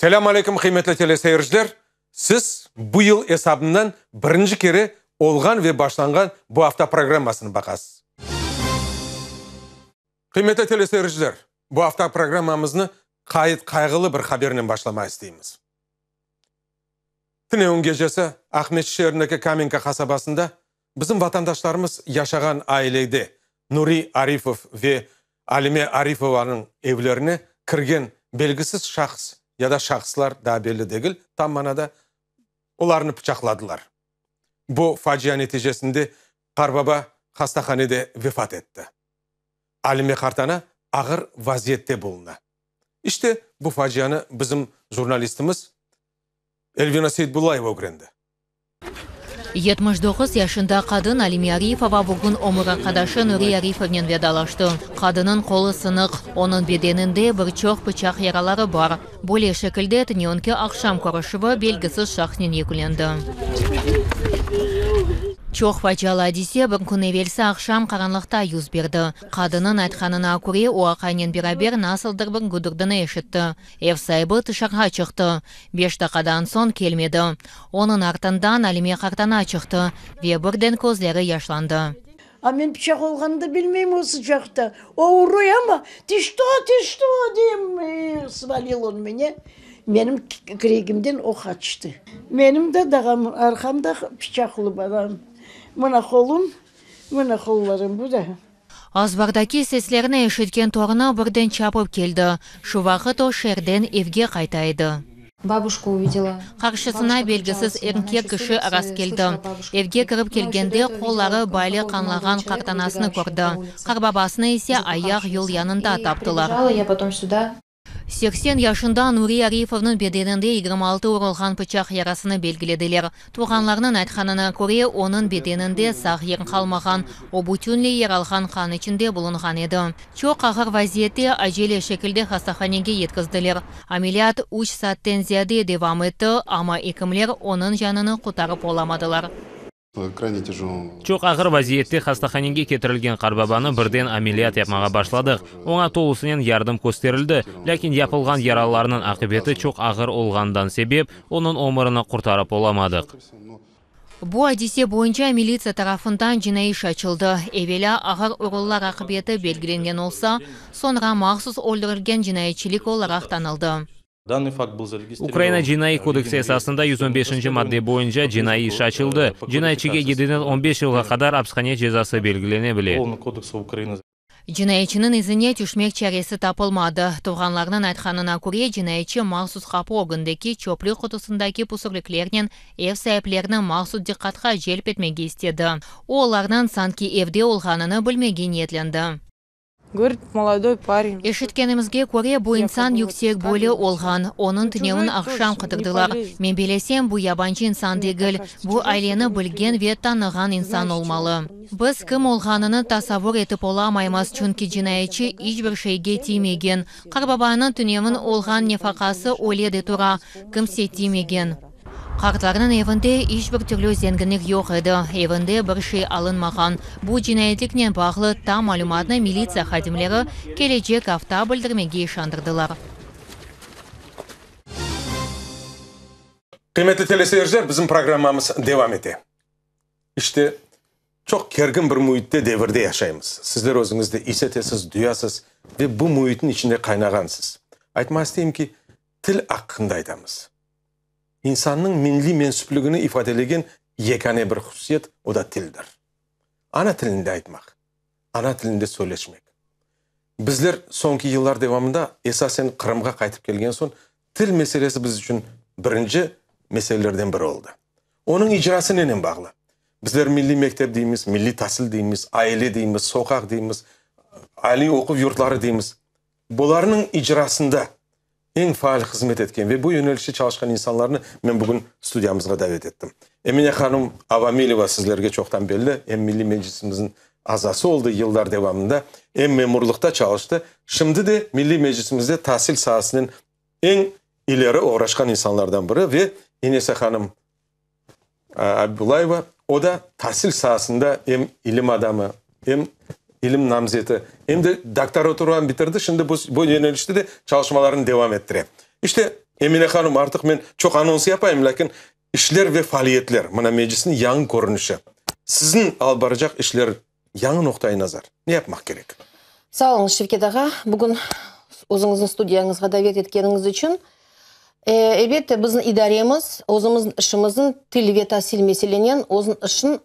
Selâm aleyküm, qıymetli teleseyirciler! Siz bu yıl esabından birinci kere olğan ve başlanğan bu afta programmasını baqasız. Qıymetli teleseyirciler, bu afta programmamıznı qayıt qayğılı bir habernen başlamağa isteymiz. Tünevin gecesi Aqmescit şeerindeki Kamenka qasabasında bizim vatandaşlarımız yaşağan ailede Nuri Arifov ve Alime Arifovanıñ evlerine kirgen belgisiz şahıs ya da şahıslar, daa belli degil tam manada, olarnı pıçaqladılar. Bu facia neticesinde qarbaba hastahanede vefat etti. Alime qartana ağır vaziyette buluna. İşte, bu facianı bizim jurnalistimiz Elvina Seytbullayeva ögrendi. 79 yaşında qadın Alime Arifova bugün ömür arqadaşı Nuri Arifovnen vedalaştı. Qadınıñ qolu sınıq, onıñ bedeninde bir çoq pıçaq yaraları bar. Böyle şekilde tünevnki aqşam körüşüvi belgisiz şahsnen yekünlendi. Çoq facialı adise bir kün evelsi aqşam qaranlıqta yüz berdi. Qadınıñ aytqanına köre, o aqaynen beraber nasıldır bir güdürdini eşitti. Ev saibi tışarğa çıqtı. Beş daqqadan soñ kelmedi. Onıñ artından Alime qartana çıqtı ve birden közleri yaşlandı. A men pıçaq olğanını da bilmeyim o sıcaqta. O uruy amma, Ti çto, ti çto, deyim, svalil on menya. Menim kiregimden o qaçtı. Menim de dağam arqamda pıçaqlı balam. Mına qolum, mına qollarım, bu da. Azbardaki seslerni eşitken torunı birden çapıp keldi. Şu vaqıt o şeerden evge qayta edi. Qarşısına belgisiz erkek kişi rastkeldi. Evge kirip kelgende, qolları baylı qanlağan qartanasını kördi. Qarbabasını ise ayaq yol yanında taptılar. 80 yaşında Nuri Arifovnıñ bedeninde 26 urulğan pıçaq yarasını belgilediler. Tuvğanlarınıñ aytqanına köre, onıñ bedeninde sağ yer qalmağan, o bütünley yaralğan qan içinde bulunğan edi. Çoq ağır vaziyette acele şekilde hastahanege yetkizdiler. Ameliyat üç saatten ziyade devam etti, amma ekimler onıñ canını qurtarıp olamadılar. Çoq ağır vaziyette hastahanege ketirilgen qartbabanı birden ameliyat yapmağa başladıq. Oña tolusınen yardım kösterildi, lâkin yapılğan yaralarnıñ aqibeti çoq ağır olğanından sebep, onıñ ömürini qurtarıp olamadıq. Bu adise boyunca militsiya tarafından cinaiy iş açıldı. Evelâ ağır urullar aqibeti belgilengen olsa, soñra mahsus öldürilgen cinayetçilik olaraq tanıldı. Ukraina Cinaiy kodeksi esasında 115-nci madde boyunca cinaiy iş açıldı. Cinayetçige yediden on beş yılğa qadar apishane cezası belgilene bile. Cinayetçiniñ izine tüşmek çaresi tapılmadı. Tuvğanlarınıñ aytqanına köre, cinayetçi mahsus qapı ögündeki çöplük qutusındaki püsürliklernen ev saiplerini mahsus diqqatqa celp etmege istedi. O, olarnıñ sanki evde olğanını bilmege niyetlendi. Eşitkenimizge köre, bu insan yüksek boylu olğan. Onıñ tünevin aqşam qıdırdılar. Men belesem, bu yabancı insan degil, bu aileni bilgen ve tanığan insan olmalı. Biz kim olğanını tasavvur etip olamaymız, çünki cinayetçi iç bir şeyge tiymegen. Qartbabanıñ tünevin olğan nefaqası öyle de tura, kimse tiymegen. Qartlarnıñ evinde iç bir türlü zenginlik yoq edi, evinde bir şey alınmağan. Bu cinayetliknen bağlı tam malümatnı militsiya hadimleri kelecek afta bildirmege işandırdılar. Qıymetli teleseyirciler, bizim programmamız devam ete. İşte, çoq kergin bir müitte, devirde yaşaymız. Sizler özüñiz de is etesiz, duyasız ve bu müitniñ içinde qaynağansız. Aytmağa isteyim ki, til aqqında aytamız. İnsannıñ milliy mensüpligini ifadelegen yekâne bir hususiyet, o da tildir. Ana tilinde aytmaq, ana tilinde söyleşmek. Bizler soñki yıllar devamında, esasen Qırımğa qaytıp kelgen soñ, til meselesi biz içün birinci meselelerden biri oldı. Onıñ icrası nenen bağlı? Bizler milliy mektep deymiz, milliy tasil deymiz, aile deymiz, soqaq deymiz, aliy oquv yurtları deymiz. Bularnıñ icrasında eñ faal hızmet etken ve bu yönelişte çalışqan insanlarnı men bugün studiyamızğa davet ettim. Emine hanım Avamileva sizlerge çoqtan belli, em Milliy Meclisimizniñ azası oldı yıllar devamında, em memurlıqta çalıştı, şimdi de Milliy Meclisimizde tasil saasınen eñ ileri oğraşqan insanlardan biri ve Inesa hanım Abibulayeva, o da tasil saasında em ilim adamı, em ilim namzeti, em de doktoraturanı bitirdi, şimdi bu yönelişte de çalışmalarını devam ettire. İşte. Emine hanım, artıq men çoq anons yapayım, lâkin işler ve faaliyetler, mına Meclisniñ yañı körünişi, siziñ alıp baracaq işler, yañı noqtai nazar, ne yapmaq kerek? Sağ oluñız, Şevket ağa, bugün özüñizni studiyañızğa davet etkeniñiz içün. Elbette, bizim idaremiz özümizniñ işimizniñ til ve tasil meselenen özüniñ işin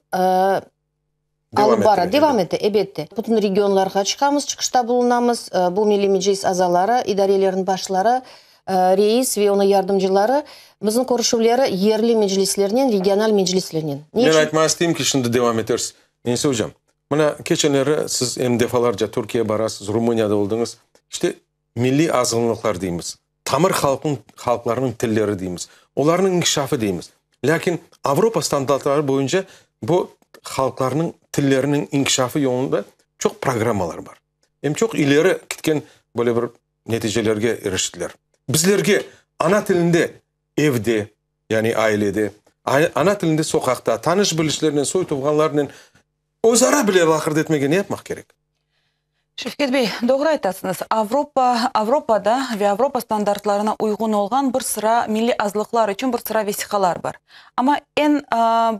alıp bara, devam ete, elbette. Bütün regionlarğa çıqamız, çıqışta bulunamız. Bu Milliy Meclis azaları, idarelerniñ başları, reis ve onıñ yardımcıları bizim körüşüvleri yerli meclislernen, regional meclislernen. Men aytmağa isteyim ki, şimdi devam etersiz. Enise ocam, mına keçenleri siz em defalarca Türkiye barasız, Rumıniyada oldıñız. İşte, milliy azğınlıqlar deymiz, tamır halqnıñ, halqlarnıñ tilleri deymiz, olarnıñ inkişafı deymiz. Lâkin Avropa standartları boyunca bu halqlarnıñ tilleriniñ inkişafı yolunda çoq programmalar bar. Em çoq ileri kitken böyle bir neticelerge iriştiler. Bizlerge ana tilinde evde, yani ailede, ana tilinde soqaqta, tanış-bilişlernen, soy-tuvğanlarnen özara bile laqırdı etmege ne yapmaq kerek? Şevket bey, doğru aytasıñız. Avropa, Avropada ve Avropa standartlarına uyğun olğan bir sıra milliy azlıqlar içün bir sıra vesiqalar bar. Amma eñ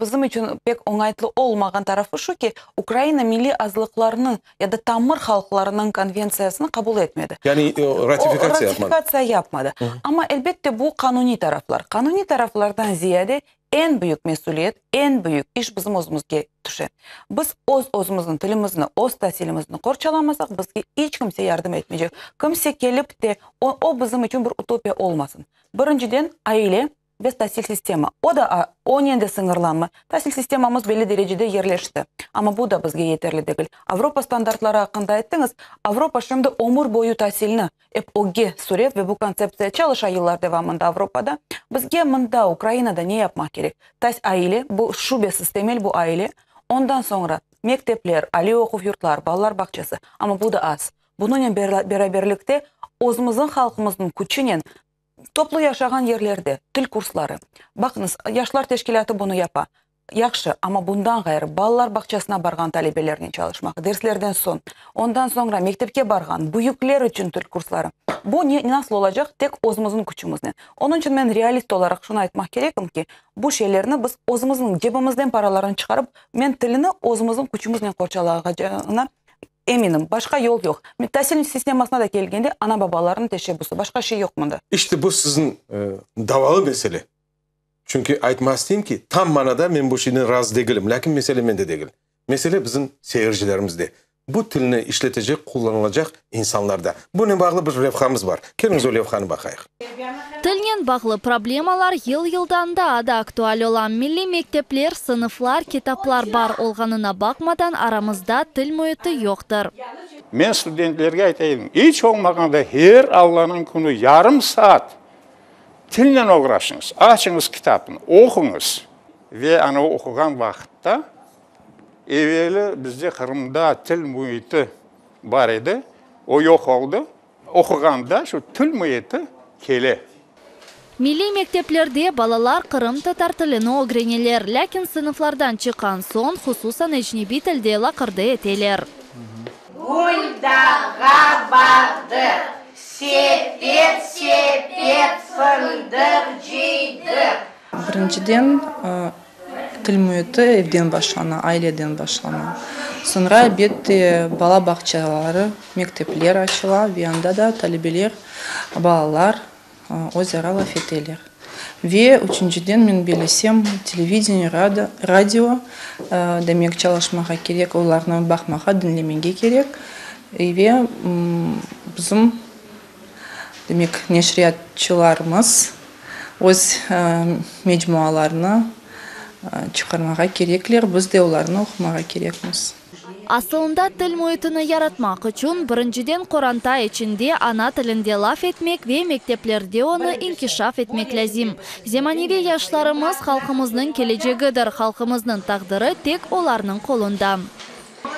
bizim içün pek oñaytlı olmağan tarafı şu ki, Ukraina milliy azlıqlarnıñ ya da tamır halqlarınıñ konventsiyasını qabul etmedi. Yani ratifikatsiya yapmadı. Ratifikatsiya yapmadı. Amma, elbette, bu qanuniy taraflar. Qanuniy taraflardan ziyade eñ büyük mesüliyet, eñ büyük iş bizim özümizge tüşe. Biz öz özümizniñ tilimizni, öz tasilimizni qorçalamasaq, bizge iç kimse yardım etmeycek. Kimse kelip te, o, o bizim içün bir utopiya olmasın. Birinciden, aile ve tasil sistema. O da, onen de sıñırlanmay. Tasil sistemamız belli derecede yerleşti. Amma bu da bizge yeterli degil. Avropa standartları aqqında ayttıñız. Avropa şimdi ömür boyu tasilni ep ögge süre ve bu kontseptsiya çalışa yıllar devamında Avropada. Bizge mında, Ukrainada ne yapmaq kerek? Tas aile, bu şübesiz temel bu aile. Ondan soñra mektepler, aliy oquv yurtlar, balalar bağçası. Amma bu da az. Bunıñnen beraberlikte özümizniñ halqımıznıñ küçünen Toplu yaşağan yerlerde til kursları. Baqıñız, yaşlar teşkilâtı bunı yapa. Yahşı, amma bundan ğayrı, balalar bağçasına barğan talebelernen çalışmaq, derslerden soñ, ondan soñra mektepke barğan büyükler içün til kursları. Bu ne, nasıl olacaq? Tek özümizniñ küçümiznen. Onıñ içün men realist olaraq şunı aytmaq kerekim ki, bu şeylerni biz özümizniñ cebimizden paralarını çıqarıp, men tilni özümizniñ küçümiznen qorçalağacağına Eminim, başqa yol yoq. Tasil sistemasına da kelgende, ana-babalarnıñ teşebbüsi, başqa şey yoq mında. İşte bu siziñ davalı mesele. Çünki aytmaq isteyim ki, tam manada men bu şeyden razı degilim, lâkin mesele mende degil. Mesele bizim seyircilerimizde, bu tilni işletecek, qullanılacaq insanlarda. Bunen bağlı bir levhamız bar. Keliñiz o levhanı baqayıq. Tilnen bağlı problemalar yıl-yıldan daa da aktual ola. Milliy mektepler, sınıflar, kitaplar bar olğanına baqmadan, aramızda til müiti yoqtır. Men studentlerge ayta edim, iç olmağanda her Allanıñ künü yarım saat tilnen oğraşıñız, açıñız kitapnı, oquñız. Ve ana oquğan vaqıtta, eveli bizde Qırımda til müiti bar edi, o yoq oldı. Oquğanda şu til müiti kele. Milliy mekteplerde balalar qırımtatar tilini ögreneler, lâkin sınıflardan çıqqan soñ, hususan ecnebiy tilde laqırdı eteler. Gül dağğa bardıq, sepet-sepet fındıq cıydıq. Birinciden, til müiti evden başlana, aileden başlana. Soñra, elbette, bala bağçaları, mektepler açıla ve anda da talebeler, balalar öz ara laf eteler. Ve üçünciden, men bellesem, televideniye, radio, demek, çalışmağa kerek, olarnı baqmağa, diñlemege kerek. Ve bizim, demek, neşriyatçılarımız öz mecmualarını çıqarmağa kerekler, biz de olarnı oqumağa kerekmiz. Asılında til müitini yaratmaq içün, birinciden qoranta içinde ana tilinde laf etmek ve mekteplerde onı inkişaf etmek lâzim. Zemaneviy yaşlarımız halqımıznıñ kelecegidir, halqımıznıñ taqdiri tek olarnıñ qolunda.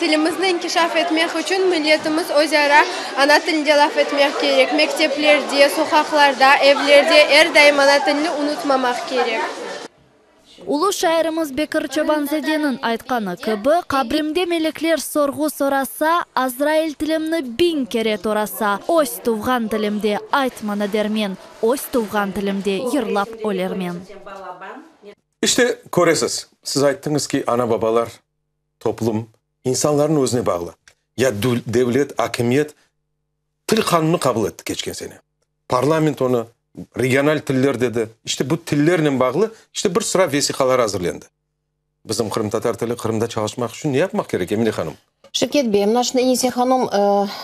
Tilimizni inkişaf etmek içün milletimiz özara ana tilinde laf etmek kerek. Mekteplerde, soqaqlarda, evlerde er daim ana tilini unutmamaq kerek. Ulu şairimiz Bekir Çobanzadeniñ aytqanı kibi, Qabrimde melekler sorğu sorasa, Azrail tilimni biñ kere torasa, Öz tuvğan tilimde ayt maña dermen, Öz tuvğan tilimde yırlap ölermen. İşte, köresiz, siz ayttıñız ki, ana-babalar, toplum, insanlarnıñ özüne bağlı. Ya devlet, akimiyet Til qanunı qabul etti keçken sene. Parlament onı, regional tiller dedi. İşte bu tillernen bağlı işte bir sıra vesiqalar azırlendi. Bizim qırımtatar tili Qırımda çalışmaq içün ne yapmaq kerek, Emine hanım? Şevket bey, mına şimdi Enise hanım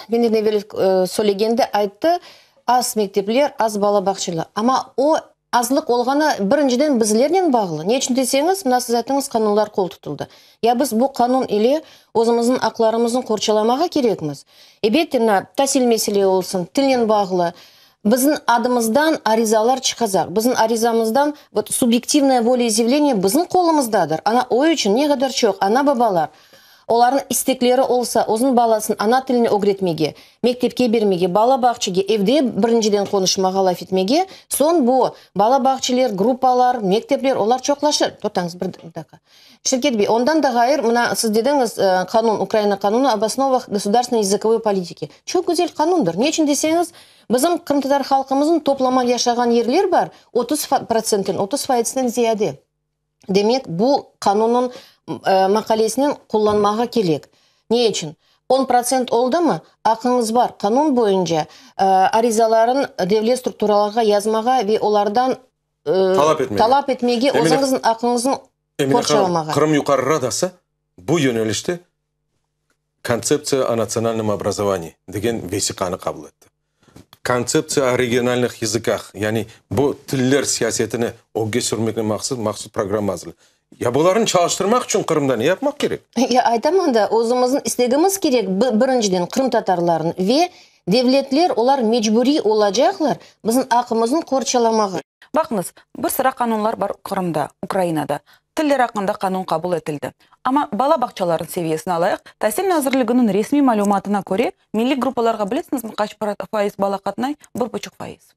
menden evel söylegende ayttı, az mektepler, az bala bağçalar. Amma o Azlıq olğanı, birinciden, bizlernen bağlı. Ne içün deseñiz, mına siz ayttıñız, qanunlar qol tutuldı. Ya biz bu qanun ile özümizniñ aqlarımıznı qorçalamağa kerekmiz. Ebette, mına tasil mesele olsun, tilnen bağlı, bizim adımızdan arizalar çıqacaq. Bizim arizamızdan, vot, subyektivnoye voleizъявление bizim qolumızdadır. Ana, o içün ne qadar çoq ana-babalar, Olarnıñ istekleri olsa, özüniñ balasını ana tilini ögretmege, mektepke bermege, bala bağçege, evde birinciden qonuşmağa, laf etmege, soñ bu bala bağçeler, gruppalar, mektepler, olar çoqlaşır. Toqtañız bir daqqa. Şevket bey, ondan da ğayır, mına siz dediñiz, qanun, Ukraina qanunı Ob osnovah gosudarstvennoy yazıkovoy politiki. Çoq güzel qanundır. Ne içün deseñiz, bizim qırımtatar halqımıznıñ toplama yaşağan yerler bar, 30 protsentten, 30 fayızdan ziyade. Demek, bu qanunnıñ maqalesinen qullanmağa kerek. Ne içün? 10% oldımı, aqıñız bar, qanun boyunca arizaların devlet strukturalarğa yazmağa ve olardan Talap etmege. talap etmege, özüñizniñ aqıñıznı Emine hanım, qorçalamağa. Qırım Yuqarı Radası bu yönelişte Kontseptsiya o natsionalnom obrazovaniyi degen vesiqanı qabul etti. Kontseptsiya o regionalnıh yazıkah, yani bu tiller siyasetini ögge sürmeknen maqsız mahsus programma azırladı. Ya bularnı çalıştırmaq içün Qırımda ne yapmaq kerek? Ya aytaman da, özümizniñ istegimiz kerek, birinciden, qırımtatarlarnıñ ve devletler, olar mecburiy olacaqlar bizim aqımıznı qorçalamağa. Baqıñız, bir sıra qanunlar bar Qırımda, Ukrainada. Tiller aqqında qanun qabul etildi. Amma bala bağçalarınıñ seviyesini alayıq, Tasil nazirliginiñ resmiy malümatına köre, milliy gruppalarğa bilesiñizmi qaç faiz bala qatnay? Bir buçuq faiz.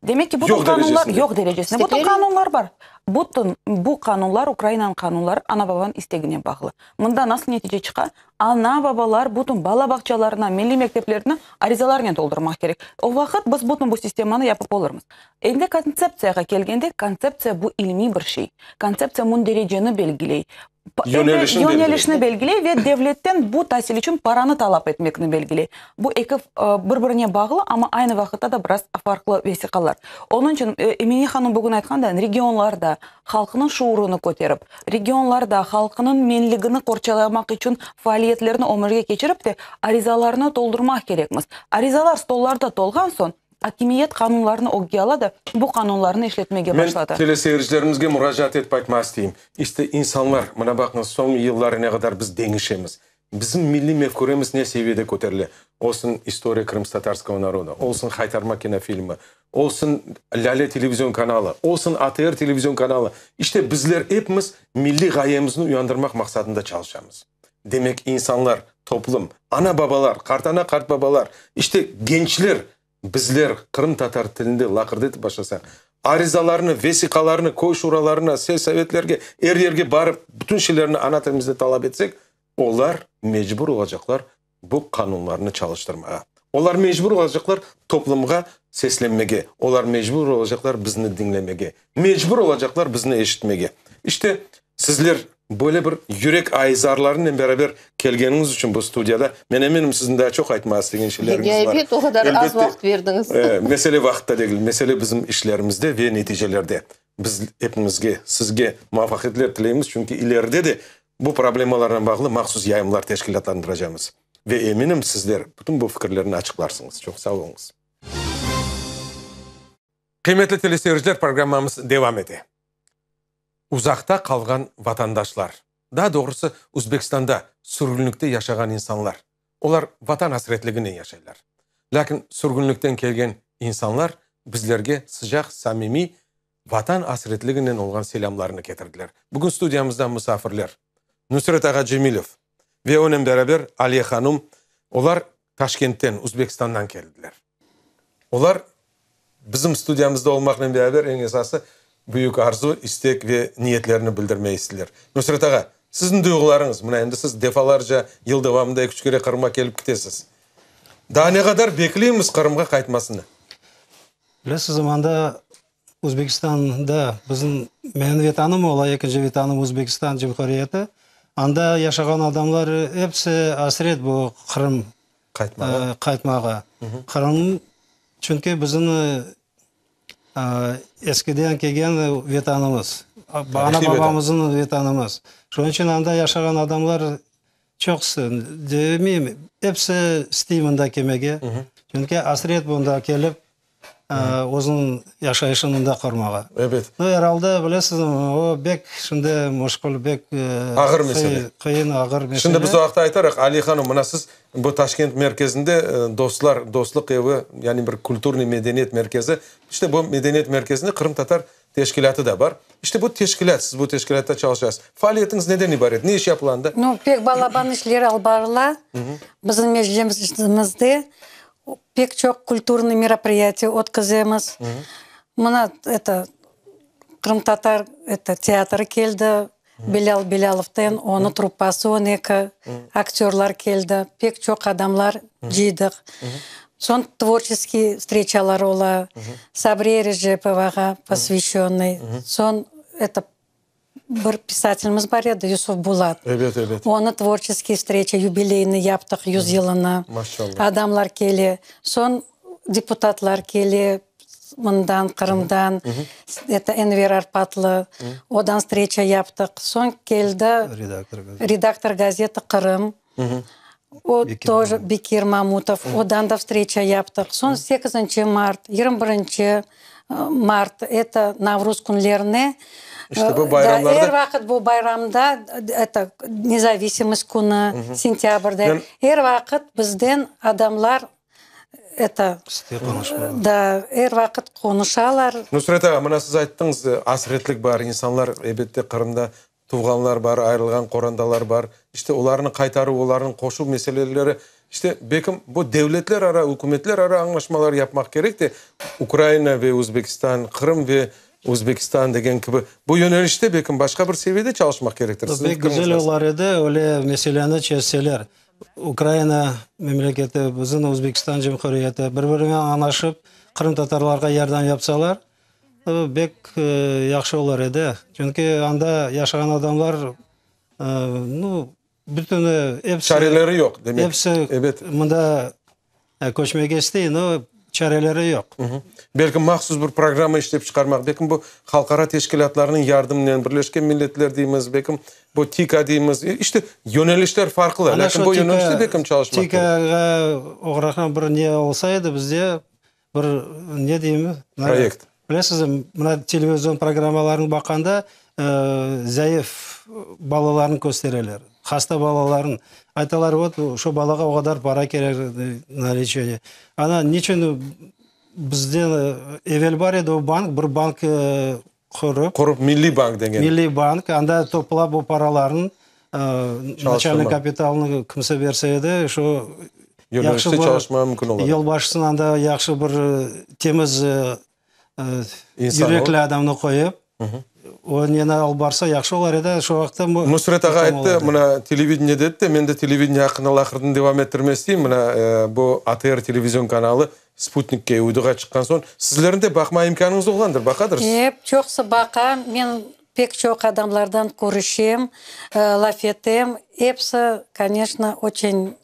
Demek ki, bütün qanunlar yoq derecesinde. Bütün qanunlar bar. Bütün bu qanunlar, Ukrainanıñ qanunları ana-babanıñ istegine bağlı. Mında nasıl netice çıqa? Ana-babalar bütün bala bağçalarına, milliy mekteplerni arizalarnen toldurmaq kerek. O vaqıt biz bütün bu sistemanı yapıp olurmız. Endi kontseptsiyağa kelgende, kontseptsiya bu ilmiy bir şey. Kontseptsiya mündereceni belgiley. Yönelişni belgiley. Yönelişni belgiley ve devletten bu tasil içün paranı talap etmekni belgiley. Bu eki bir-birine bağlı, amma aynı vaqıtta da biraz farqlı vesiqalar. Onıñ içün Emine hanım bugün aytqanday, regionlarda halqnıñ şuurını köterip, regionlarda halqınıñ menligini qorçalamaq içün faaliyetlerni ömürge keçirip te, arizalarnı toldurmaq kerekmiz. Arizalar stollarda tolğan soñ, Akimiyet qanunlarnı ögge ala da, bu qanunlarnı işletmege başladı. Men teleseyircilerimizge muracaat etip aytmağa isteyim. İşte, insanlar, mına baqıñız, soñki yılları ne qadar biz deñişemiz. Bizim milliy mefküremiz ne seviyede köterile. Olsun İstoriya krımskotatarskogo naroda, olsun Haytarma kinofilmi, olsun Lâle televizion kanalı, olsun ATR televizion kanalı. İşte, bizler epimiz milliy ğayemizni uyandırmaq maqsadında çalışamız. Demek, insanlar, toplum, ana-babalar, qartana-qartbabalar, işte, gençler, bizler qırımtatar tilinde laqırdı etip başlasaq, arizalarnı, vesiqalarnı köy şuralarına, selsovetlerge, er yerge barıp, bütün şeylerni ana tilimizde talap etsek, olar mecbur olacaqlar bu qanunlarnı çalıştırmağa. Olar mecbur olacaqlar toplumğa seslenmege, olar mecbur olacaqlar bizni diñlemege, mecbur olacaqlar bizni eşitmege. İşte, sizler böyle bir yürek aizarlarınen beraber kelgeniñiz içün bu studiyada, men eminim, siziñ daa çoq aytmağa istegen şeyleriñiz bar. Ebet, o qadar az vaqıt berdiñiz. Mesele vaqıtta degil, mesele bizim işlerimizde ve neticelerde. Biz epimizge, sizge muvafaqiyetler tileymiz, çünki ileride de bu problemalarnen bağlı mahsus yayınlar teşkilâtlandıracamız. Ve eminim, sizler bütün bu fikirlerni açıqlarsıñız. Çoq sağ oluñız. Qıymetli teleseyirciler, programmamız devam ete. Uzaqta qalğan vatandaşlar, daa doğrusı Üzbekistanda sürgünlikte yaşağan insanlar, olar Vatan asretliginen yaşaylar. Lâkin sürgünlikten kelgen insanlar bizlerge sıcaq, samimiy Vatan asretliginen olğan selâmlarını ketirdiler. Bugün studiyamızda musafirler, Nusret ağa Cemilev ve onen beraber Aliye hanum, olar Taşkentten, Üzbekistandan keldiler. Olar bizim studiyamızda olmaqnen beraber, eñ esası, büyük arzu, istek ve niyetlerini bildirmey isteyler. Nusret ağa, siziñ duyğularıñız, mına endi siz defalarca yıl devamında eki-üç kere Qırımğa kelip ketesiz. Daa ne qadar bekleymiz Qırımğa qaytmasını? Bilesizmi, anda Özbekistanda bizim, menim vetanım ola, ekinci vetanım Özbekistan Cumhuriyeti. Anda yaşağan adamlar episi asret bu Qırım qaytmağa. Qaytmağa. Qırım, çünki bizim eskiden kelgen vetanımız, ana-babamıznıñ vetanımız. Şunıñ içün anda yaşağan adamlar çoqusı, demeyim, episi istey mında kelmege. Çünki asret bunda kelip Özüniñ yaşayışını mında qurmağa. Ebet. No, er alda, bilesizmi, o bek şimdi muşkul, bek Ağır mesele. Qıyın, ağır mesele. Şimdi biz o aqta aytarıq. Aliye hanım, mına siz bu Taşkent merkezinde Dostlar, Dostluq evi, yani bir kulturnıy medeniyet merkezi. İşte bu medeniyet merkezinde qırımtatar teşkilâtı da bar. İşte bu teşkilât, siz bu teşkilâtta çalışasız. Faaliyetiñiz neden ibaret? Ne iş yapıla anda? No, pek balaban işler alıp barıla. Bizim meclisimizde Pek çoq kulturnıy meropriyatiya ötkizemiz. Mına, eto, qırımtatar, eto, teatrı keldi, Bilâl Bilâlovten, onıñ truppası on eki, aktörlar keldi, pek çoq adamlar cıydıq. Soñ tvorçeskiy vstreçalar ola, Sabriye Erejepovağa posvyaşçennıy, soñ, eto, Bir pisatelimiz bar edi, Yusuf Bulat. Ebet, ebet. Onı tvorçeskiy vstreça, yubileyni yaptıq, yüz yılını. Maşallah. Adamlar kele. Soñ deputatlar kele mından, Qırımdan. Eto, Enver Arpatlı. Odan vstreça yaptıq. Soñ keldi Redaktor gazeti. redaktor gazeti Qırım. O тоже, Bekir Mamutov. Odan da vstreça yaptıq. Soñ sekizinci mart, 21 mart, eto, Navruz künlerine. İşte bu bayramlarda. Er vaqıt bu bayramda, eto, Nezavisimost künü, sentâbrde, er vaqıt bizden adamlar, eto, da, er vaqıt qonuşalar. Nusret ağa, mına siz ayttıñız, asretlik bar, insanlar, elbette, Qırımda Tuvğanlar bar, ayırılğan qorantalar bar. İşte, olarnı qaytaruv, olarnıñ qoşuv meseleleri, işte, belkim, bu devletlerara, ükümetlerara añlaşmalar yapmaq kerek de, Ukraina ve Özbekistan, Qırım ve Özbekistan degen kibi, bu yönelişte, belkim, başqa bir seviyede çalışmaq kerektir. Siziñ Pek fikriñiz güzel nasıl? olar edi, öyle meseleni çezseler. Ukraina memleketi, bizim Özbekistan Cumhuriyeti bir-birinen añlaşıp, qırımtatarlarğa yardım yapsalar, Bek yahşı olar edi, çünki anda yaşağan adamlar, nu, bütüni, episi. Çareleri yoq, demek. Episi mında köçmege istey, no, çareleri yoq. Belki mahsus bir programma işlep çıqarmaq, belki bu halqara teşkilâtlarnıñ yardımınen, Birleşken Milletler deymiz, belki bu TİKA deymiz, işte, yönelişler farqlı, lâkin bu yönelişte belki çalışmaq kerek. TİKAğa oğrağan bir ne olsa edi bizde, Bir ne deyim? Proyekt. Bilesiz, mına televizion programmalarını baqqanda zayıf balalarnı köstereler, hasta balalarnı. Aytalar, vot, şu balağa o qadar para kerek na leçeniye. Ana, niçün bizde evel bar edi o bank, bir bank qurıp. Qurıp, Milliy bank degen. Milliy bank, anda toplap o paralarnı, naçalnıy kapitalnı kimse berse edi, şu yahşı bir çalışmağa mümkün ola. Yolbaşçısını anda yahşı bir temiz yürekli adamnı qoyıp, o neni alıp barsa yahşı olar edi, şu vaqıtta. Nusret ağa ayttı, mına televideniye dedi de, men de televideniye aqqında laqırdını devam ettirmek isteyim, mına bu ATR televizion kanalı Sputnikke, uyduğa çıqqan soñ, sizlerniñ de baqma imkânıñız olğandır, baqadırsız? Ep, çoqsı baqam. Men pek çoq adamlardan körüşem, laf etem. Episi, koneçno, oçen,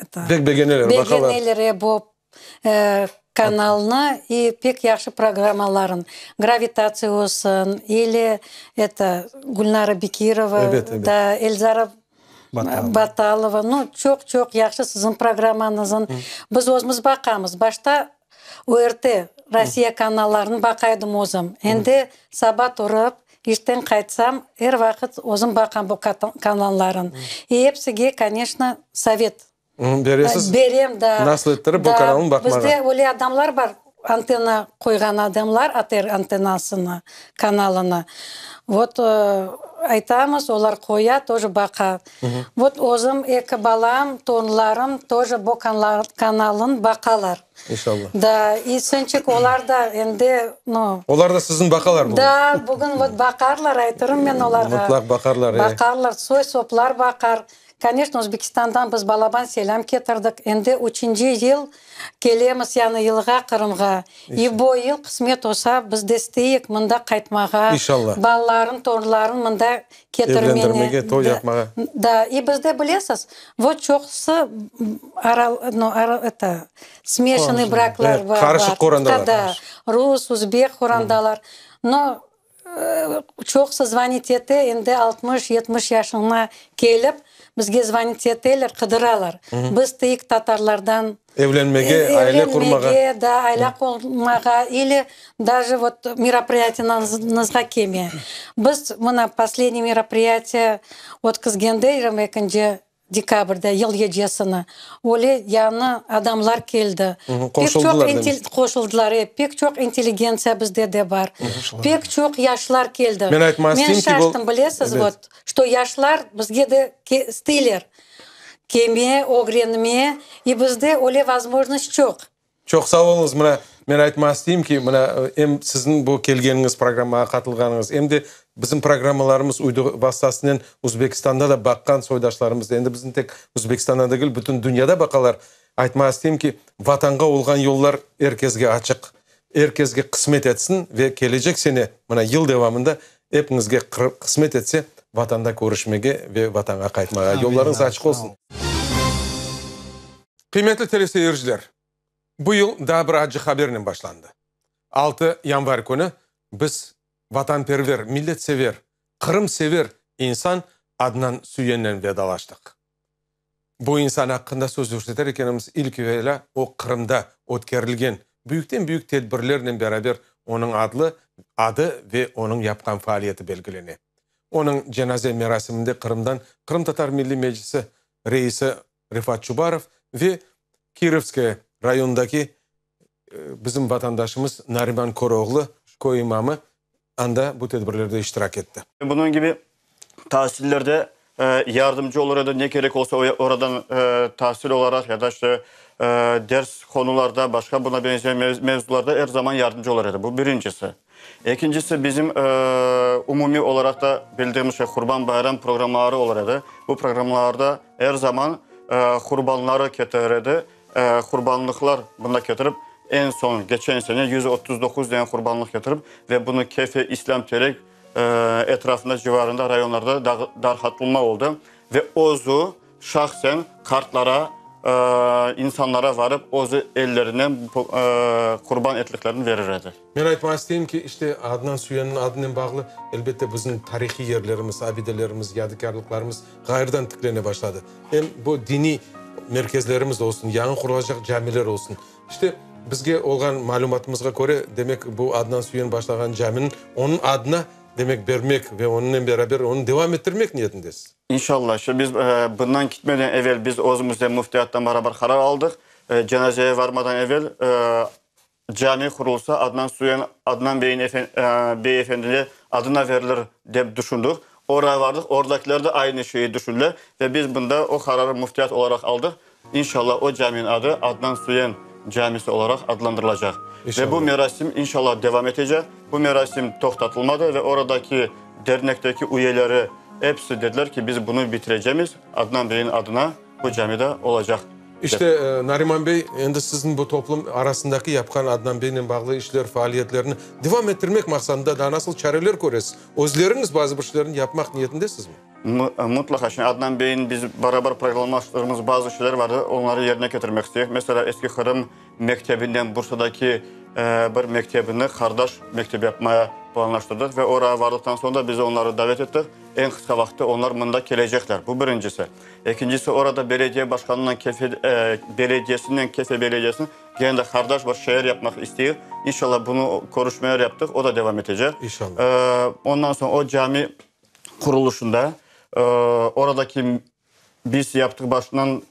eto. Pek begeneler, baqalar. Begeneler bu kanalnı i pek yahşı programmaların. Gravitatsiya olsun, ili, eto, Gülnara Bekirova, da, Elzara Batalova, nu, çoq-çoq yahşı siziñ programmañızın. Biz özümiz baqamız. Başta ORT, Rossiya kanallarını baqa edim özüm. Endi saba turıp, işten qaytsam, er vaqıt özüm baqam bu kanalların. İ epsige, koneçno, sovet Beresiz, berem, da. Nasıl ettirip bu kanalnı baqmağa. Bizde öyle adamlar bar, antenna qoyğan adamlar, ATR antennasını, kanalını. Vot. Aytamız, olar qoya, тоже baqa. Vot özüm, eki balam, torunlarım тоже bu kanalın baqalar. İnşallah. Da, i sönçik olar da endi, no. Olar da sizni baqalar bugün. Da, bugün vot baqarlar, aytırım men olarğa. Mutlaq baqarlar, e. Baqarlar, soy-soplar baqar. Koneçno, Özbekistandan biz balaban selâm ketirdik. Endi üçünci yıl kelemiz yañı yılğa Qırımğa. İ bo yıl qısmet olsa, biz de isteyik mında qaytmağa. İnşallah. Balaların, torunların mında ketirmeni. Evlendirmege, toy yapmağa. Da, i bizde bilesiz, vot çoqusı ara, no, ara, eto, smeşanıy braklar bar. Qarışıq qorandalar. Da, rus, uzbek qorandalar. No, Çoqusı zvonit ete, endi 60, 70 yaşına kelip, bizge zvonit eteler, qıdıralar. Biz tiyik tatarlardan Evlenmege, aile qurmağa. Evlenmege, da, aile qurmağa ili daje vot meropriyatiyanıñızğa kelme. Biz mına posledniy meropriyatiya ötkizgende, 22-nci Dekabrde, yıl gecesini, öyle yañı adamlar keldi. Pek çoq qoşuldılar, e, pek çoq intelligentsiya bizde de bar. Pek çoq yaşlar keldi. Men aytmaq isteyim ki, Men şaştım, bilesiz, vot, çto yaşlar bizge de isteyler kelme, ögrenme, i bizde öyle vozmojnost çoq. Çoq sağ oluñız. Mına, men aytmaq isteyim ki, mına, em siziñ bu kelgeniñiz, programmağa qatılğanıñız, em de bizim programmalarımız uydu vastasınen Uzbekistanda da baqqan soydaşlarımız, endi bizni tek Uzbekistanda degil, bütün dünyada baqalar. Aytmaq isteyim ki, Vatanğa olğan yollar er kesge açıq. Er kesge qısmet etsin ve kelecek sene, mına, yıl devamında epiñizge qısmet etse, Vatanda körüşmege ve Vatanğa qaytmağa. Yollarıñız açıq olsun. Qıymetli teleseyirciler, bu yıl daa bir acı habernen başlandı. 6 yanvar künü biz vatanperver, milletsever, qırımsever insan Adnan Süyennen vedalaştıq. Bu insan aqqında söz yürseter ekenimiz, ilk evelâ o Qırımda ötkerilgen büyükten-büyük tedbirlernen beraber onıñ adlı adı ve onıñ yapqan faaliyeti belgilene. Onıñ cenaze merasiminde Qırımdan Qırımtatar Milliy Meclisi reisi Refat Çubarov ve Kirovskoye rayonındaki bizim vatandaşımız Nariman Köroğlu, köy imamı, anda bu tedbirlerde iştirak etti. Bunıñ kibi tasillerde yardımcı olur edi, ne kerek olsa oradan tasil olaraq ya da işte ders konularda, başqa buna benzeyen mevzularda er zaman yardımcı olur edi. Bu birincisi. Ekincisi, bizim umumiy olaraq da bildiğimiz şey, Qurban bayram programmaları olur edi. Bu programmalarda er zaman qurbanları ketirir edi. Qurbanlıqlar bunda ketirip, eñ soñ, keçen sene 139 dane qurbanlıq ketirip ve bunı Kefe, İslâm Terek etrafında, civarında, rayonlarda darqatılma oldı. Ve özü Şahsen qartlara, insanlara varıp, özü ellerinen qurban etliklerini verir edi. Men aytmaq isteyim ki, işte, Adnan Süyenniñ adınen bağlı, elbette, bizim tarihiy yerlerimiz, abidelerimiz, yadikârlıqlarımız ğayrıdan tiklene başladı. Em bu diniy merkezlerimiz olsun, yañı qurulacaq camiler olsun. İşte, bizge olğan malümatımızğa köre, demek, bu Adnan Süyen başlağan caminiñ onıñ adına, demek, bermek ve onıñnen beraber onı devam ettirmek niyetindesiz. İnşallah, şu biz bundan kitmeden evel biz özümüz de müftiyattan beraber qarar aldıq. Cenazeye varmadan evel cami qurulsa Adnan Süyen, Adnan beyin bey efendine adına verilir dep düşündik. Oraya vardıq, oradakiler de aynı şeyi düşündiler ve biz bunda o qararı müftiyat olaraq aldıq. İnşallah o caminiñ adı Adnan Süyen camisi olaraq adlandırılacaq. Ve bu merasim inşallah devam etecek. Bu merasim toqtatılmadı ve oradaki dernekteki üyeleri episi dediler ki, biz bunı bitirecemiz, Adnan beyniñ adına bu cami de olacaq dep. İşte, Nariman bey, endi siziñ bu toplum arasındaki yapqan Adnan beynen bağlı işler, faaliyetlerni devam ettirmek maqsadında daa nasıl çareler köresiz? Özleriñiz bazı bir şeylerni yapmaq niyetindesizmi? Mutlaqa. Şimdi Adnan beyniñ biz beraber programlaştırdığımız bazı şeyler vardı, onları yerine ketirmek isteyik. Meselâ, Eski Qırım mektebinden Bursadaki bir mektebini qardaş mektep yapmaya planlaştırdıq ve oraya vardıqtan soñ da biz onları davet ettik. Eñ qısqa vaqıtta onlar mında kelecekler. Bu birincisi. Ekincisi, orada belediye başqanınen Kefe belediyesinen Kefe belediyesiniñ kene de qardaş bir şeer yapmaq isteyik. İnşallah, bunı körüşmeler yaptıq, o da devam etecek. İnşallah. Ondan soñ o cami qurulışında oradaki. Biz yaptıq başından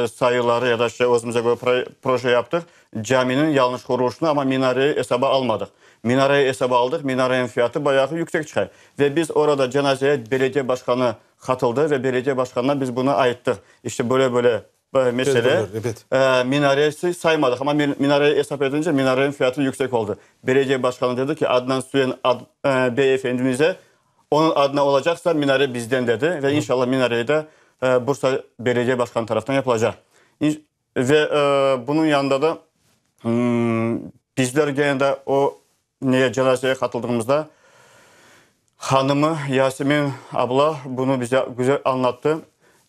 sayıları ya da işte özümüze köre proje yaptıq, caminiñ yalnış qurulışını, amma minareyi esaba almadıq. Minareyi esaba aldıq, minareniñ fiyatı bayağı yüksek çıqa. Ve biz orada cenazeye belediye başqanı qatıldı ve belediye başqanına biz bunı ayttıq. İşte böyle-böyle mesele, minaresi saymadıq, amma minareyi esap etince minareniñ fiyatı yüksek oldı. Belediye başqanı dedi ki, Adnan Süyen bey efendimize Onıñ adına olacaqsa, minare bizden, dedi ve inşallah minareyi de Bursa belediye başqanı tarafından yapılacaq. Ve bunıñ yanında da bizler gene de o neye cenazeye qatıldığımızda hanımı Yasemin abla bunı bize güzel añlattı.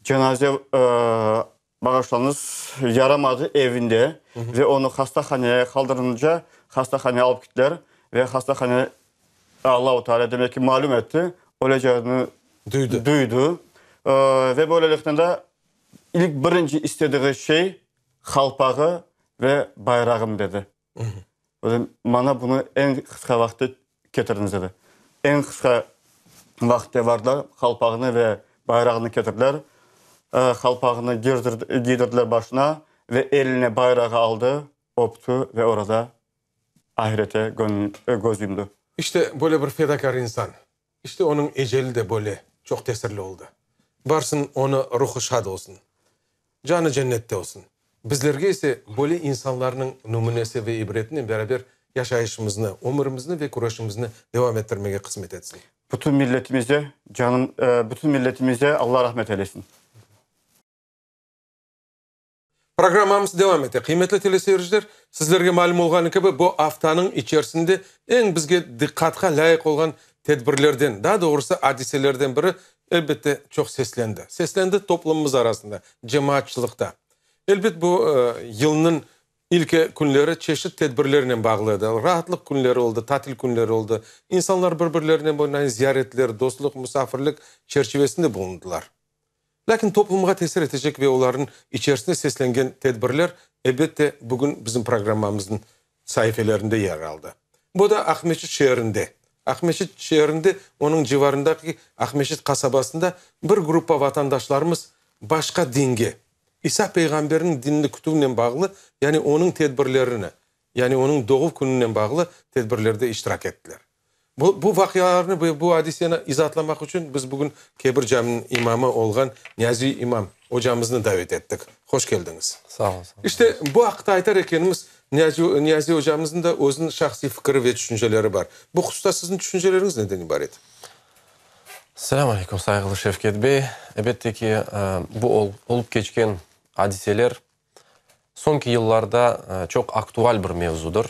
Cenaze Bağışlañız, yaramadı evinde ve onı hastahaneye qaldırınca, hastahaneye alıp kittiler ve hastahane Allahu Teala demek ki malüm etti, öleceğini duydı. Duydı. Ve böyleliknen de ilk birinci istediği şey halpağı ve bayrağım dedi. Maña bunı eñ qısqa vaqıtta ketiriñiz dedi. Eñ qısqa vaqıtta vardılar, qalpağını ve bayrağını ketirdiler. Qalpağını giydirdiler başına ve eline bayrağı aldı, öptü ve orada ahirete köz yumdı. İşte, böyle bir fedakâr insan. İşte, onıñ eceli de böyle çoq tesirli oldı. Barsın, onı ruhı şad olsun. Canı cennette olsun. Bizlerge ise böyle insanlarnıñ nümünesi ve ibretinen beraber yaşayışımıznı, ömürimizni ve küreşimizni devam ettirmege qısmet etsin. Bütün milletimize canım, bütün milletimize Alla rahmet eylesin. Programmamız devam ete. Qıymetli teleseyirciler, sizlerge malüm olğanı kibi, bu aftanıñ içerisinde eñ bizge diqqatqa lâyıq olğan tedbirlerden, daa doğrusı adiselerden biri, elbette, çoq seslendi. Seslendi toplumımız arasında, cemaatçılıqta. Elbet, bu yılnıñ ilki künleri çeşit tedbirlernen bağlı edi. Raatlıq künleri oldı, tatil künleri oldı. İnsanlar bir-birlerinen böyle ziyaretler, dostluq, musafirlik çerçivesinde bulundılar. Lâkin toplumğa tesir etecek ve olarnıñ içerisinde seslengen tedbirler, elbette, bugün bizim programmamıznıñ saifelerinde yer aldı. Bu da Aqmescit şeerinde. Aqmescit şeerinde, onıñ civarındaki Aqmescit qasabasında bir gruppa vatandaşlarımız başqa dinge, İsa peyğamberniñ dinini kütüvnen bağlı, yani onıñ tedbirlerini, yani onıñ doğuv kününen bağlı tedbirlerde iştirak ettiler. Bu, bu vaqialarnı ve bu adiseni izaatlamaq içün biz bugün Kebir caminiñ imamı olğan Niyaziy imam ocamıznı davet ettik. Hoş keldiñiz. Sağ olun. İşte, bu aqta aytar ekenimiz, Niyaziy, Niyaziy ocamıznıñ da özüniñ şahsiy fikiri ve tüşünceleri bar. Bu hususta siziñ tüşünceleriñiz neden ibaret? Selâm aleyküm, sayğılı Şevket bey. Elbette ki, bu olıp keçken adiseler soñki yıllarda çoq aktual bir mevzudır.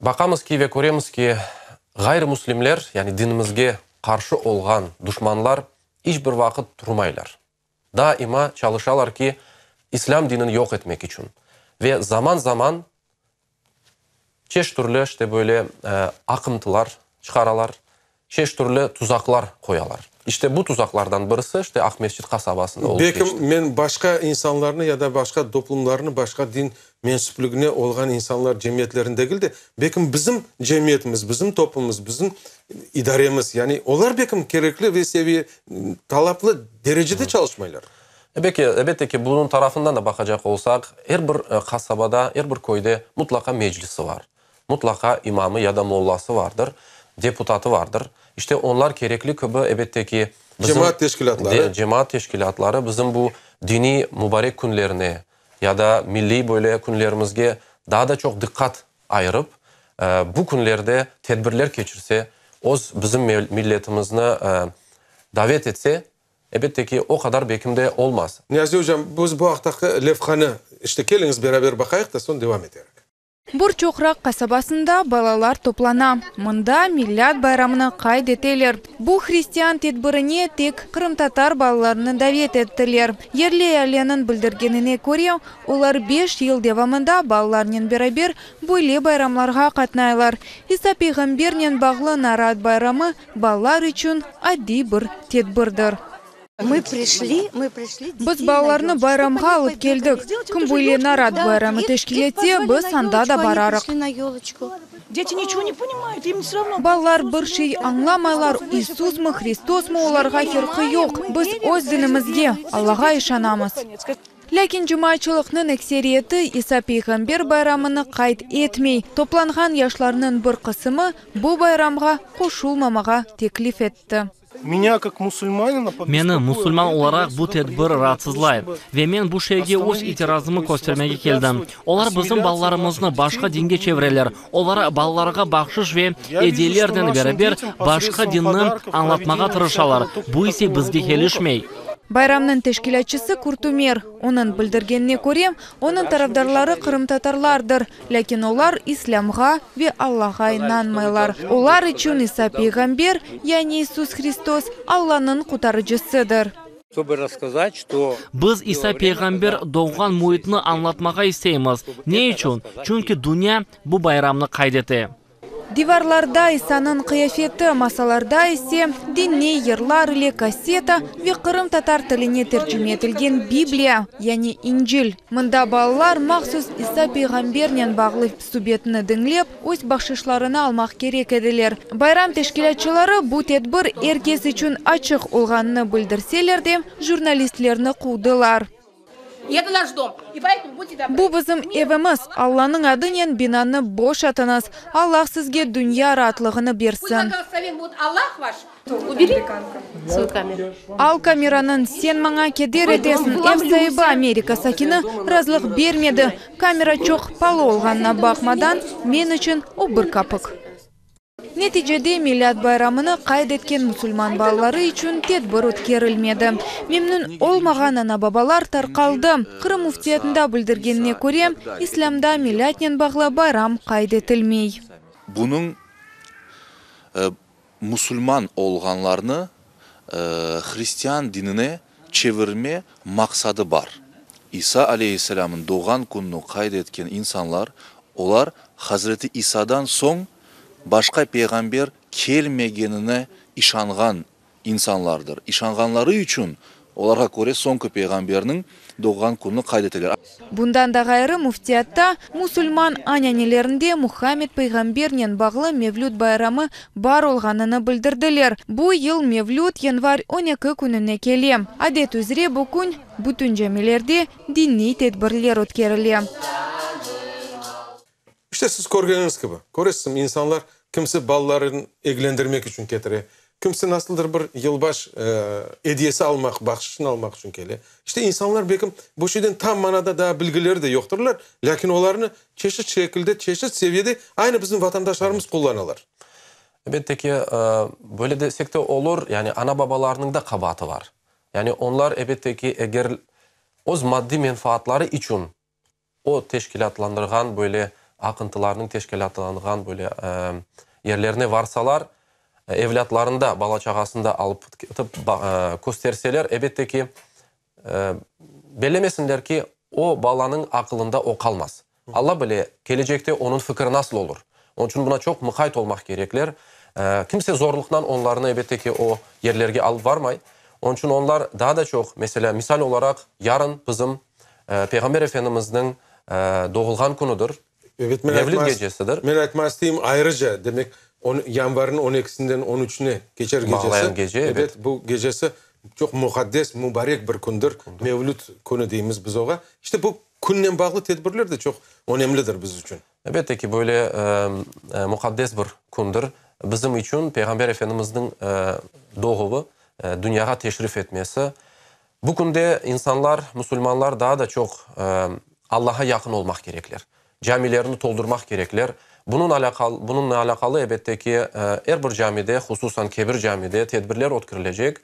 Baqamız ki ve köremiz ki, ğayrımuslimler, yani dinimizge qarşı olğan duşmanlar iç bir vaqıt turmaylar. Daima çalışalar ki, İslâm dinini yoq etmek içün. Ve zaman-zaman çeşit türlü işte böyle aqıntılar çıqaralar, çeşit türlü tuzaqlar qoyalar. İşte bu tuzaqlardan birisi işte Aqmescit qasabasında olıp keçti. Belki men başqa insanlarnı ya da başqa toplumlarnı, başqa din mensüpligine olğan insanlar cemiyetlerini degil de, belkim bizim cemiyetimiz, bizim toplumımız, bizim idaremiz, yani olar belkim kerekli ve seviye, talaplı derecede çalışmaylar. Ebeke, elbette ki, bunıñ tarafından da baqacaq olsaq, er bir qasabada, er bir köyde mutlaqa meclisi bar. Mutlaqa imamı ya da mollası vardır, deputatı vardır. İşte onlar kerekli kibi, ebette ki, bizim Cemaat teşkilâtları. Cemaat teşkilâtları bizim bu diniy mübarek künlerine ya da milliy böyle künlerimizge daa da çoq diqqat ayırıp, bu künlerde tedbirler keçirse, öz bizim milletimizni davet etse, ebette ki, o qadar bekim de olmaz. Niyazi ocam, biz bu aqtaki levhanı, işte, keliñiz beraber baqayıq da, soñ devam eterik. Bur-Çoqraq qasabasında balalar toplana. Mında Milât bayramını qayd eteler. Bu hristian tedbirine tek qırımtatar balalarını davet ettiler. Yerli ealeniñ bildirgenine köre, olar beş yıl devamında balalarnen beraber böyle bayramlarğa qatnaylar. İsa peyğambernen bağlı Narat bayramı balalar içün adiy bir tedbirdir. Biz balalarnı bayramğa alıp keldik. Kim böyle narat bayramı teşkil etse, biz anda da bararıq. Balalar bir şey añlamaylar, İisusmı, Hristosmı, olarğa ferqı yoq. Biz öz dinimizge, Allağa işanamız. Lâkin cemaatçılıqnıñ ekseriyeti İsa peyğamber bayramını qayd etmey. Toplanğan yaşlarnıñ bir qısımı bu bayramğa qoşulmamağa teklif etti. Meni, musulman olaraq, bu tedbir raatsızlay. Ve men bu şeyge öz itirazımı köstermege keldim. Olar bizim balalarımıznı başqa dinge çevireler. Olar balalarğa bahşış ve ediyelernen beraber başqa dinni añlatmağa tırışalar, bu ise bizge kelişmey. Bayramnıñ teşkilâtçısı Kurt Ümer. Onıñ bildirgenine köre, onıñ tarafdarları qırımtatarlardır, lâkin olar İslâmğa ve Allağa inanmaylar. Olar içün İsa peyğamber, yani İisus Hristos, Allanıñ qutarıcısıdır. Biz İsa peyğamber doğğan müitni añlatmağa isteymiz. Ne içün? Çünki dünya bu bayramnı qayd ete. Divarlarda İsanıñ qıyafeti, masalarda ise diniy yırlar ile kasseta ve qırımtatar tiline tercime etilgen Bibliya, yani İncil. Mında balalar mahsus İsa peyğambernen bağlı subetni diñlep, öz bahşışlarını almaq kerek ediler. Bayram teşkilâtçıları bu tedbir er kes içün açıq olğanını bildirseler de, jurnalistlerni quvdılar. Bu bizim evimiz, Allanıñ adınen binanı boşatıñız, Allah sizge dünya raatlığını bersin. Al kameranıñ, sen maña keder etesiñ, ev saibi, Amerika sakini, razılıq bermedi, kamera çoq palı olğanına baqmadan, men içün o bir kapik. Neticede Milât bayramını qayd etken musulman balaları içün tedbir ötkerilmedi. Memnün olmağan ana-babalar tarqaldı. Qırım Müftiyatında bildirgenine köre, İslâmda Milâtnen bağlı bayram qayd etilmey. Bunıñ musulman olğanlarnı hristian dinine çevirme maqsadı bar. İsa aleyhisselâmnıñ doğğan kününi qayd etken insanlar, olar Hazreti İsadan soñ başqa peyğamber kelmegenine işanğan insanlardır. İşanğanları içün, olarğa köre soñki peyğamberniñ doğğan kününi qayd eteler. Bundan da ğayrı, müftiyatta musulman ananelerinde Muhammed peyğambernen bağlı Mevlüt bayramı bar olğanını bildirdiler. Bu yıl Mevlüt yanvar 12 kününe kele. Adet üzre bu kün bütün camilerde diniy tedbirler ötkerile. İşte siz körgeniñiz kibi, köresiñmi, insanlar kimsi balaların eglendirmek içün ketire, kimsi nasıldır bir yılbaş ediyesi almaq, bahşışını almaq içün kele. İşte insanlar belkim bu şeyden tam manada daa bilgileri de yoqtırlar, lâkin olarnı çeşit şekilde, çeşit seviyede aynı bizim vatandaşlarımız qullanalar. Elbette ki, böyle desek de olur, yani ana-babalarnıñ da qabaatı var. Yani onlar, elbette ki, eger öz maddiy menfaatları içün O teşkilâtlandırğan böyle aqıntılarnıñ teşkilâtlandırğan böyle yerlerine varsalar, evlâtlarını da, bala-çağasını da alıp ketip kösterseler, elbette ki, bellemesinler ki, o balanıñ aqılında o qalmaz. Alla bile, kelecekte onıñ fikri nasıl olur. Onıñ içün buna çoq mıqayt olmaq kerekler. Kimse zorluqnan onlarnı, elbette ki, o yerlerge alıp varmay. Onıñ içün onlar daa da çoq, meselâ, misal olaraq, yarın bizim Peyğamber Efendimizniñ doğulğan künüdir, Evet, men Mevlid aytma, gecesidir. men aytmaq isteyim, ayrıca, demek, on, yanvarniñ on ekisinden on üçüne keçer gecesi, Bağlayan gece, evet, evet. bu gecesi çoq muqaddes, mubarek bir kündir, Mevlüt künü deymiz biz oğa. İşte bu künnen bağlı tedbirler de çoq önemlidir biz içün. Elbette ki, böyle muqaddes bir kündir bizim içün, Peyğamber Efendimizniñ doğuvı, dünyağa teşrif etmesi. Bu künde insanlar, musulmanlar daa da çoq Allaha yaqın olmaq kerekler, camilerni toldurmaq kerekler. Bunıñ alâqalı, bunıñle alâqalı, elbette ki, er bir camide, hususan Kebir camide tedbirler ötkerilecek,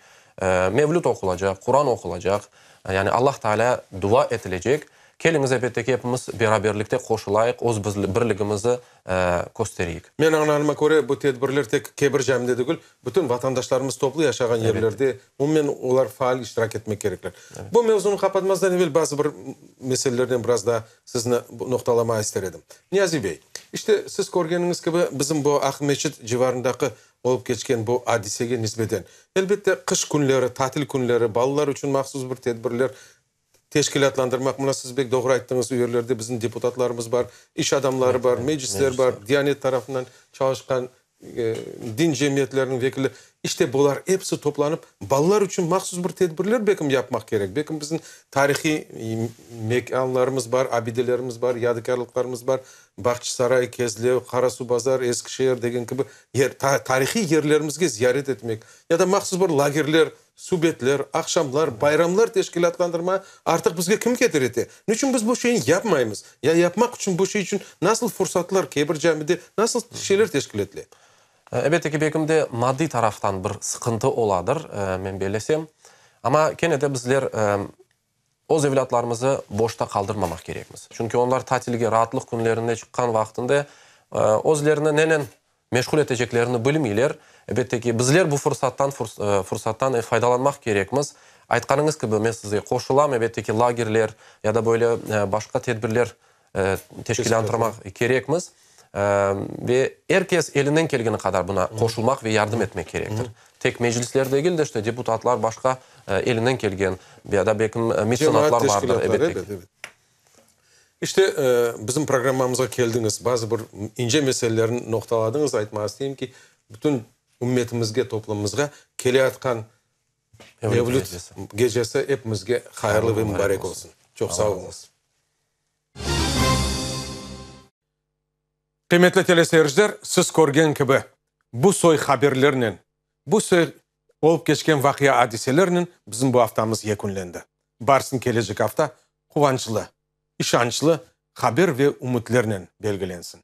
mevlüt oqulacaq, Quran oqulacaq, yani Allah Taalâ dua etilecek. Keliñiz, elbette ki, epimiz beraberlikte qoşulayıq, öz birligimizi köstereyik. Men añlağanıma köre, bu tedbirler tek Kebir camide degil, bütün vatandaşlarımız toplu yaşağan yerlerde, umumen olar faal iştirak etmek kerekler. Bu mevzunı qapatmazdan evel bazı bir meselelerden biraz daa sizni noqtalamağa ister edim. Niyazi bey, işte siz körgeniñiz kibi, bizim bu Aqmeçit civarındaki olıp keçken bu adisege nisbeten, elbette, qış künleri, tatil künleri, balalar içün mahsus bir tedbirler. teşkilâtlandırmaq, mına siz bek doğru ayttıñız, o yerlerde bizim deputatlarımız bar, iş adamları bar, meclisler bar, Diyanet tarafından çalışqan din cemiyetleriniñ vekilleri, işte bular episi toplanıp, balalar içün mahsus bir tedbirler belkim yapmaq kerek. Belkim bizim tarihiy mekânlarımız bar, abidelerimiz bar, yadikârlıqlarımız bar, Bağçasaray, Kezlev, Qarasuvbazar, Eskişehir degen kibi yer, tarihiy yerlerimizge ziyaret etmek ya da mahsus bir lagerler Subetler, aqşamlar, bayramlar teşkilâtlandırma artıq bizge kim keder ete? Niçün biz bu şeyni yapmaymız? Ya yapmaq içün bu şey içün nasıl fursatlar, Kebir camide nasıl şeyler teşkil etile? Elbette ki, belkim de maddiy taraftan bir sıqıntı oladır, men bellesem. Amma kene de bizler öz evlâtlarımızı boşta qaldırmamaq kerekmiz. Çünki onlar tatilge, raatlıq künlerinde çıqqan vaqtında özlerini nenen meşğul eteceklerini bilmeyler. Elbette ki, bizler bu fırsattan fırsattan faydalanmaq kerekmiz. Aytqanıñız kibi, men sizge qoşulam, elbette ki, lagerler ya da böyle başqa tedbirler teşkilântırmaq kerekmiz. Ve er kes elinden kelgeni qadar buna qoşulmaq ve yardım etmek kerektir. Tek meclisler degil de, işte, deputatlar, başqa elinden kelgen ya da belkim metsenatlar vardır, elbette ki. İşte, bizim programmamızğa keldiñiz, bazı bir ince meselelerni noqtaladıñız. Aytmağa isteyim ki, bütün ümmetimizge, toplumımızğa keleyatqan Mevlüt gecesi epimizge hayırlı ve mubarek olsun. Çoq sağ oluñız. Qıymetli teleseyirciler, siz körgen kibi, bu soy haberlernen, bu soy olıp keçken vaqia-adiselernen bizim bu aftamız yekünlendi. Barsın kelecek afta quvançlı, işançlı haber ve ümütlernen belgilensin.